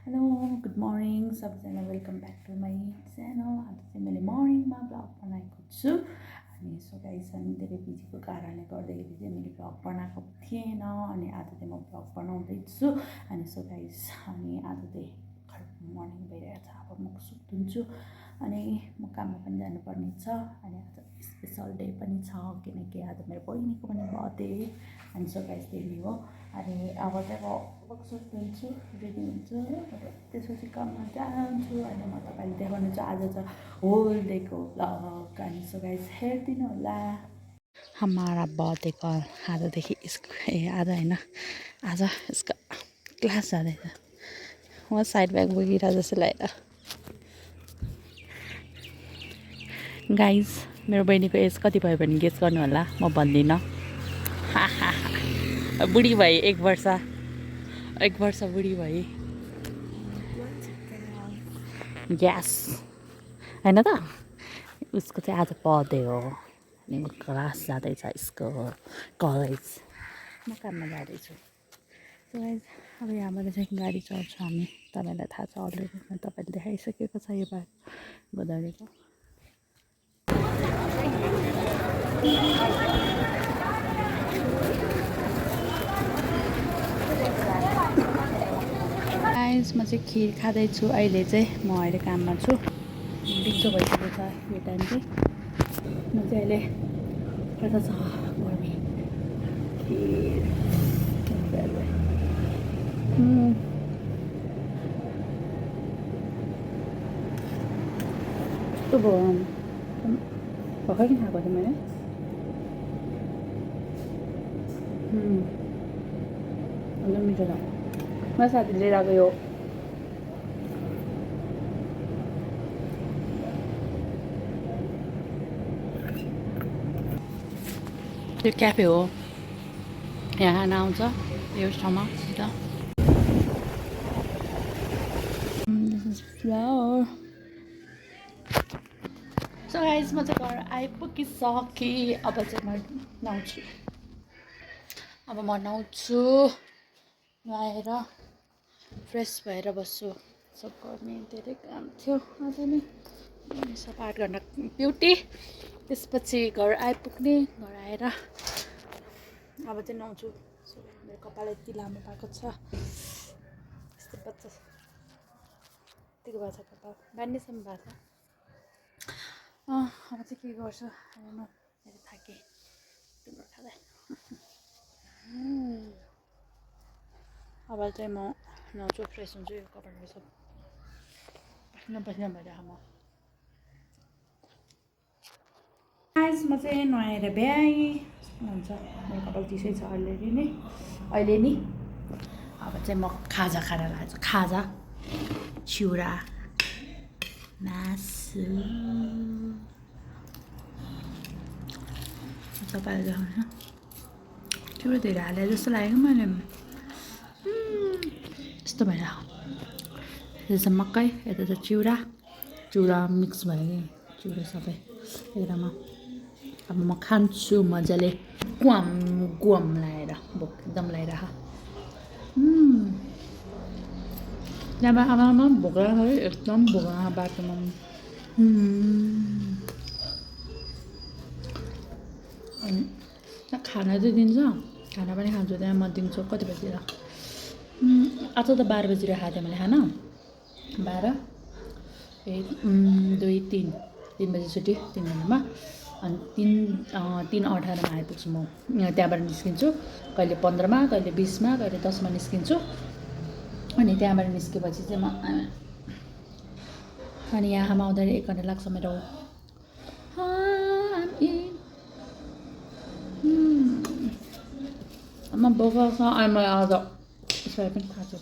Hello good morning सबैजना welcome back to my channel. आज चाहिँ मैले मर्निङमा भ्लग बनाएको छु अनि सो गाइस अनि धेरै बिजीको कारणले गर्दाखेरि चाहिँ मैले भ्लग बनाएको थिएन अनि आज चाहिँ म भ्लग बनाउँदैछु अनि सो गाइस अनि आज चाहिँ मर्निङ भइरहेको छ। अब म सुत्छु अनि म काममा पनि जानुपर्ने छ अनि आज स्पेसल डे पनि छ किनकि आज मेरो बहिनीको पनि बर्थडे अनि सो गाइस त्यही हो। अनि अब चाहिँ म सुत्छु रेडी हुन्छु त्यसपछि काममा जान्छु अनि म तपाईँले देखाउनु चाहिँ आज चाहिँ होल डेको भ्लग अनि सो गाइस हेरिदिनु होला। हमारा बर्थडे कल आजदेखि आज होइन आज यसको क्लास जाँदैछ। म साइड ब्याग बोकिरहेको जस्तो लागेर गाइस मेरो बहिनीको एज कति भयो भने गेस गर्नु होला म भन्दिनँ। बुढी भए एक वर्ष बुढी भए ग्यास होइन त उसको चाहिँ आज बर्थडे हो अनि क्लास जाँदैछ यसको कलेज म काममा जाँदैछु। सो गाइस अब यहाँबाट चाहिँ गाडी चढ्छ हामी तपाईँलाई थाहा छ अलरेडी तपाईँले देखाइसकेको छ यो बार गोदावरीको। गाइस म चाहिँ खिर खाँदैछु अहिले चाहिँ म अहिले काममा छु दिउँसो भइसकेको छ यो टाइम चाहिँ म चाहिँ अहिले कता छ गर्मी खिर कस्तो भयो भर्खर नि खाएको थिएँ मैले एकदम मिठो छ। म साथीले लिएर आएको यो त्यो क्याफे हो यहाँ खान आउँछ यो ठाउँमा त फ्लावर। सो गाइस म चाहिँ घर आइपुगिसकेँ अब चाहिँ म नुहाउँछु नुहाएर फ्रेस भएर बस्छु। सब गर्ने धेरै काम थियो आज नि 7-8 घन्टा ड्युटी त्यसपछि घर आइपुग्ने घर आएर अब चाहिँ नुहाउँछु। सो मेरो कपाल यति लामो भएको छ यस्तो बच्चा यतिको भएको छ कपाल ब्यान्डेजसम्म भएको छ। अब चाहिँ के गर्छु मेरो थाकेँ तिम्रो खाँदै। अब चाहिँ म नुहाउँछु फ्रेस हुन्छु यो कपालहरू सब पसिना भइरहेको म। गाइस म चाहिँ नुहाएर भ्याएँ हुन्छ मेरो कपाल चिसै छ अहिले नि अब चाहिँ म खाजा खान लाग्छु खाजा चिउरा मासु तपाईँले देखाउनु चिउरा धेरै हाले जस्तो लाग्यो मैले यस्तो भइरहेको यो चाहिँ मकै यता चाहिँ चिउरा मिक्स भयो कि चिउरा सबै एउटामा। अब म खान्छु मजाले गुम लगाएर भोक एकदम लगाइरह त्यहाँबाट आमामा भोक लाग्यो एकदम भोक लाग्यो बाटोमा अनि खाना चाहिँ दिन्छ खाना पनि खान्छु त्यहाँ म दिन्छु कति बजीतिर आज त 12 बजीतिर खाएको थिएँ मैले खाना 12 1 2 3 बजी छुट्टी 3 घन्टामा अनि 3:18मा आइपुग्छु म त्यहाँबाट निस्किन्छु कहिले 15मा कहिले 20मा कहिले 10मा निस्किन्छु अनि त्यहाँबाट निस्केपछि चाहिँ म अनि यहाँमा आउँदाखेरि 1 घन्टा लाग्छ मेरो। म भोक लाग्छ अनि मलाई आज यसरी पनि खाँछु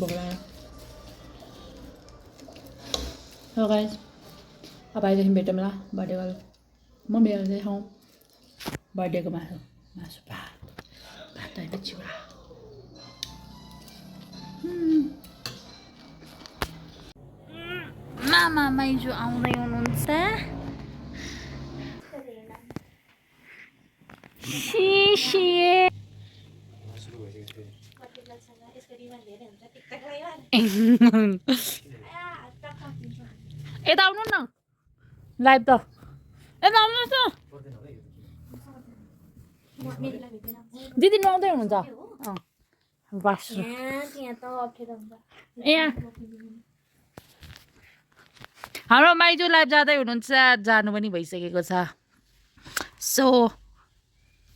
भोक लाग्यो। हो गाइस अब आइदेखि भेटौँला बर्थडे गर्ल म बिहान खाउँ बर्थडेको मासु भात होइन चिउरा। मामा माइजू आउँदै हुनुहुन्छ यता आउनु न लाइभ त यता आउनुहोस् न दिदी नुहाउँदै हुनुहुन्छ यहाँ हाम्रो माइजू लाइभ जाँदै हुनुहुन्छ जानु पनि भइसकेको छ सो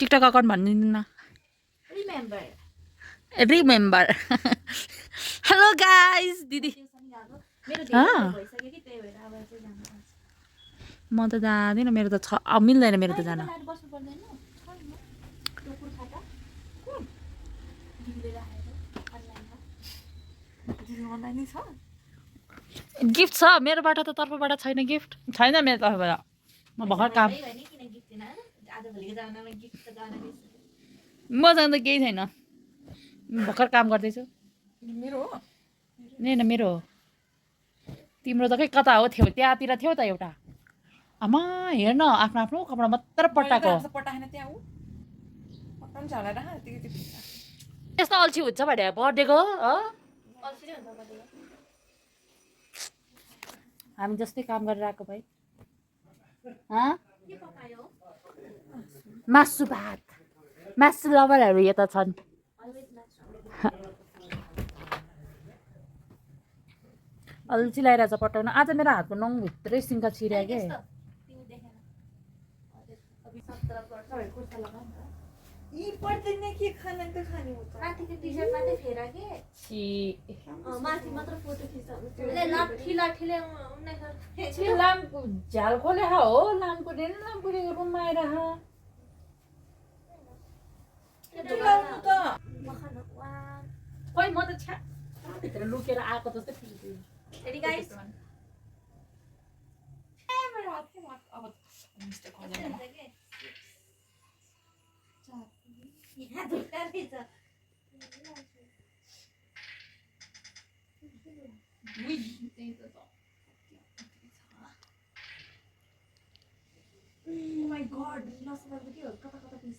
टिकटक अकाउन्ट भनिदिनु न रिमेम्बर हेलो गाइस दिदी म त जाँदिनँ मेरो त मिल्दैन मेरो त जान गिफ्ट छ मेरोबाट त तर्फबाट छैन गिफ्ट छैन मेरो तर्फबाट म भर्खर काम मसँग त केही छैन भर्खर काम गर्दैछु मेरो हो मेरो हो तिम्रो त खै कता हो थियो त्यहाँतिर थियो त एउटा आमा हेर्न आफ्नो आफ्नो कपडा मात्र पट्टाएको यस्तो अल्छी हुन्छ भने बर्थडेको हामी जस्तै काम गरेर आएको भाइ मासु भात मासु लभरहरू यता छन् अल्छी लगाइरहेछ पटाउन आज मेरो हातको नङभित्रै सिङ्का छिर्या के झ्याल खोले हो लामको रुममा आएर खोइ म त भित्र लुकेर आएको जस्तै Ready guys? Oh my god, lost my video. Kata piece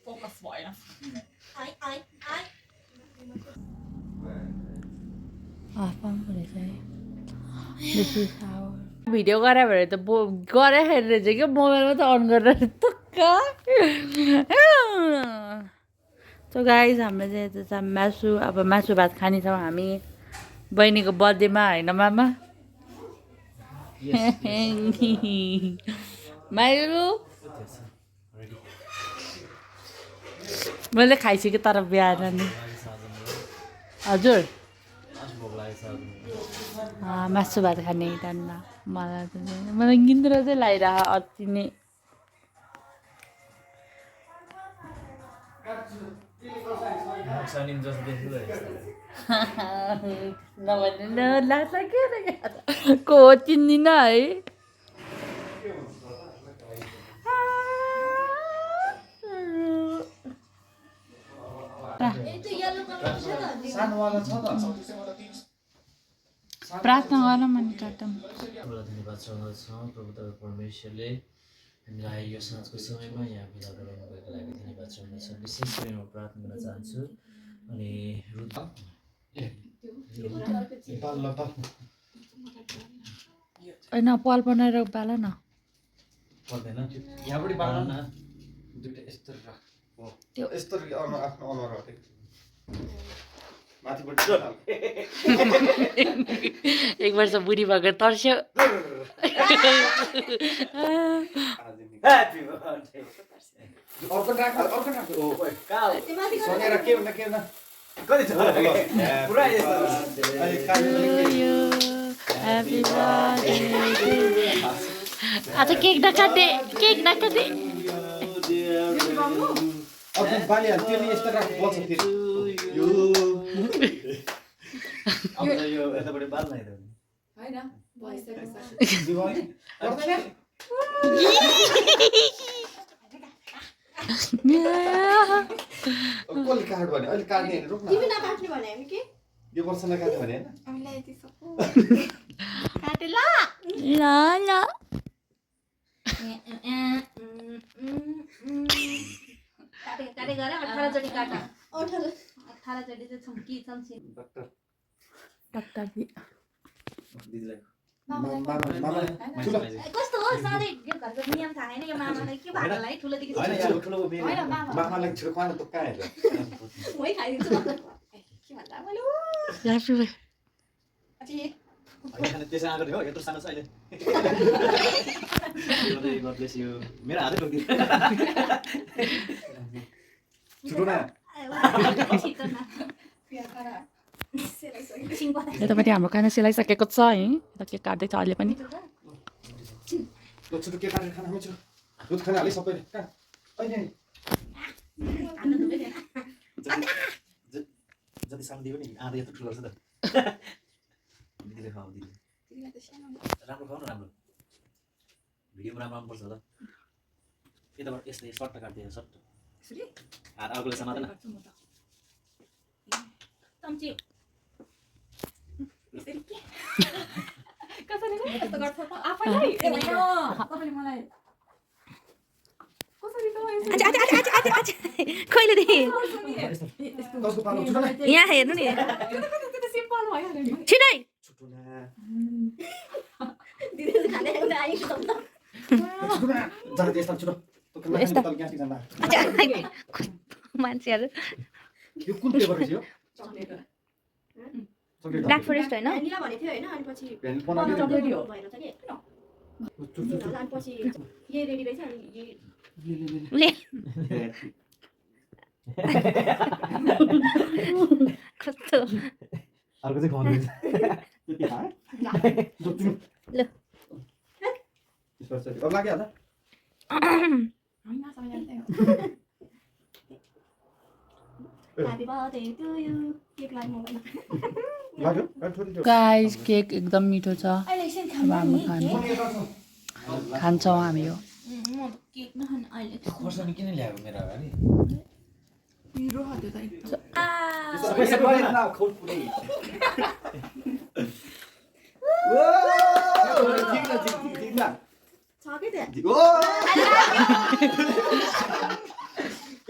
Focus भएन भिडियो गरे भने त गरे हेरेर चाहिँ क्या मोबाइलमा त अन गरेर सो गाइस हाम्रो चाहिँ यता छ मासु अब मासु भात खानेछौँ हामी बहिनीको बर्थडेमा होइन मामा माइलु मैले खाइसकेँ तर बिहान नि हजुर मासु भात खाने टाइममा मलाई गिन्द्रो चाहिँ लगाइरह अति नै नभन्नु लाग्छ के को चिन्दिनँ है प्रार्थना गर मन काटम धन्यवाद चाहन्छ प्रभु तपाईँ परमेश्वरले हामीलाई यो साँझको समयमा यहाँ भेला गराउनुभएको लागि धन्यवाद चाहन्छ विशेष गरी म प्रार्थना गर्न चाहन्छु अनि होइन पाल बनाएर बाल न पर्दैन यहाँबाट बाल्नु न दुईटा यस्तो राख त्यो यस्तो आफ्नो अनुहार हटे माथिबाट एक वर्ष बुढी भएको तर्स्यो ह्यापी बर्थडे अर्को राख ओ काल सोनेर के हुन कति छ पुरा यस्तो ह्यापी बर्थडे अच्छा केक नकाटे अब बालिहाल त्यो नि यस्तो राख बल्छ फेरि यो अब यो यताबाट बाल्न हैन हैन भइसक्यो कसले काट भने अहिले काट्ने हैन रोक्न तिमी नकाट्ने भने हामी के यो वर्ष नकाट्ने भने हैन हामीलाई यति सक्नु काटे ल काटे गरे 18 चोटी काट 18 18 चोटी चाहिँ छम्की छम्सी डाक्टर डक्टर दिदीलाई कस्तो हो सधैँ यो घरको नियम थाहा छैन यो मामालाई के भएको होला है ठुलोदेखि मामालाई छिटो खुवाएर त कहाँ हेर्छ मै खाइदिन्छु के भन्दा मैले त्यसै आएको हो यत्रो सानो छ अहिले मेरो हातै टोकिदियो छिटो न छिटो न यतापट्टि हाम्रो खाना सिलाइसकेको छ है यता केक काट्दैछ अहिले पनि ल छिटो के काटेर खाना मिल्छ दुध खाना हाले सबैले कहाँ अहिले जति सानो दियो नि आधा यत्रो ठुलो छ त दिदीले खाऊ दिदी राम्रो खाऊ न राम्रो भिडियोमा राम्रो पर्छ होला यताबाट यस्तै सर्ट काट्दियो सर्ट हात अर्कोले समात्दैन चम्ची कसरी कस्तो गर्छ त आफैलाई तपाईले मलाई कसरी त कहिलेदेखि कसको पालो छिटो न यहाँ हेर्नु नि त्यो सिम्पल भइहाल्यो नि छिटै छिटो न दिदीले खाने आइन्छ छिटो न जरा त्यस्तो छिटो यस्तो। तल ग्यास जान्न मान्छेहरू यो कुन पेपर रहेछ यो चक्लेट चक्लेट ब्ल्याक फरेस्ट होइन भ्यानिला भनेको थियो हैन अनि पछि भेन बनाएको चक्लेट हो भएर छ के चुचु अनि पछि ये रेडी रहेछ अनि ये ले कस्तो अर्को चाहिँ खुवाउनु त्यति खा ल। अब लागिहाल्छ हैन सबै जान्दै हो happy birthday to you cake लागि मोबाइल लाग्यो थोरै गाइस केक एकदम मिठो छ अहिले एकछिन अब हामी खान्छौँ हामी यो म त केक नखाने अहिले खोर्सानी किन ल्याएको मेरो अगाडि पिरो हो त्यो त एकदम सबै सबै न खोल पुरै छ के त्यहाँ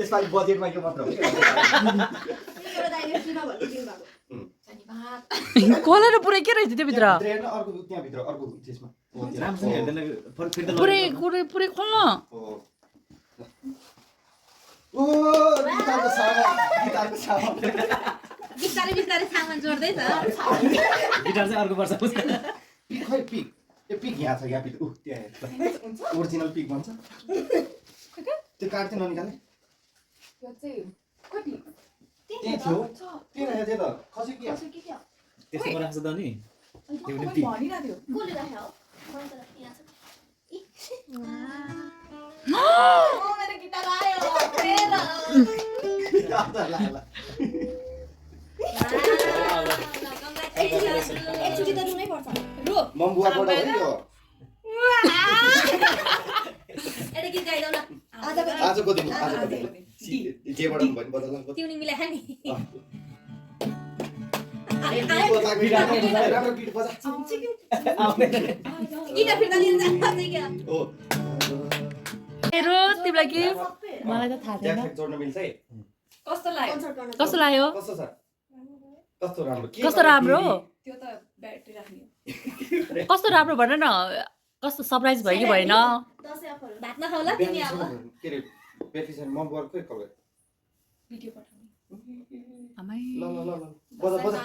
यसपालि बजेटमा यो मात्र हो एउटा दाइले किन भन्नु दिनु भएको धन्यवाद कलर पुरै के रहेछ त्योभित्र हेर्न अर्को त्यहाँभित्र अर्को त्यसमा राम्रोसँग हेर्दैन फर्क फेरि त पुरै पुरै पुरै खोल्न ओ गिटारको सामान बिस्तारै बिस्तारै सामान जोड्दैछ गिटार चाहिँ अर्को वर्ष पिक खै पिक यो पिक यहाँ छ यहाँ पिक त्यहाँ ओरिजिनल पिक भन्छ त्यो कार्ड चाहिँ ननिकाले यो चाहिँ कति त्यही थियो त्यही रहेछ त्यो त खसी के कसो के त्यस्तोमा राख्छ त नि त्यो पनि भनिरा थियो कसले राख्यो यहाँ छ मेरो गिटार आयो तेरो एकचोटि त रुनै पर्छ रु मम्बुवाबाट हो नि यो एउटा गीत गाइदेऊ ल आजको दिन जेबाट पनि भयो बदल्न ट्युनिङ मिलाएर नि राम्रो बिट बजा गिटार फिर्ता लिएर जान्छ क्या हो मेरो तिमीलाई के मलाई त थाहा छैन ज्याकेट जोड्न मिल्छ है कस्तो लाग्यो कन्सर्ट गर्न कस्तो लाग्यो कस्तो छ कस्तो राम्रो कस्तो राम्रो त्यो त ब्याट्री राख्ने कस्तो राम्रो भन न कस्तो सरप्राइज भयो कि भएन दसैँ अफर भात नखाउला तिमी अब के रे बेफिसन मम्बुवाकै कलर भिडियो पठाउने आमै ल ल ल ल बजा बजा